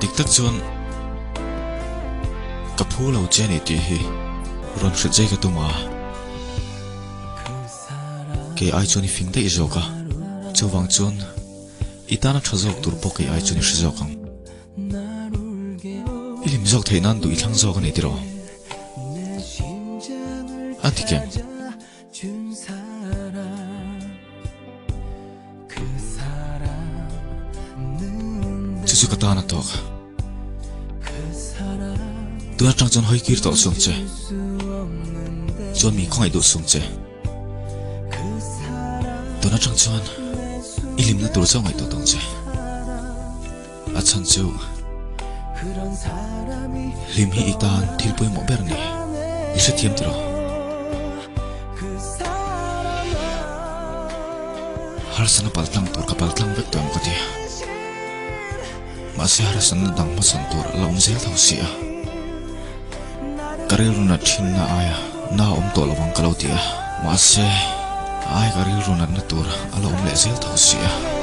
Dik tak chuan ka phu lo che a ni tih hi rawn hrilh zai ka tum a. Kei ai chuan i fing daih zawk a, chuvang chuan i tana tha zawk tur pawh kei ai chuan i hre zawk ang. I hlim zawk theih nan duh i thlang zawk a ni tiraw? A ti kem. Chu chu ka tan a tawk. Tun atang chuan hawi kir tawh sung che. Chuan mi khawngaih duh sung che. Tun atang chuan i hlimna tur chauh ngaihtuah tawng che. A chhan chu hlim hi i tan thil pawimawh ber a ni. I hrethiam tiraw? Harsana paltlang tur ka paltlang vek tawh em ka ti. Mahse harsana dang hmasawn tur a la awm zel tho si a. Ka rilru nat thinna aia na awm tawh lovang ka lo ti a. Mahse ai ka rilru natna tur a la awm leh zel tho si a.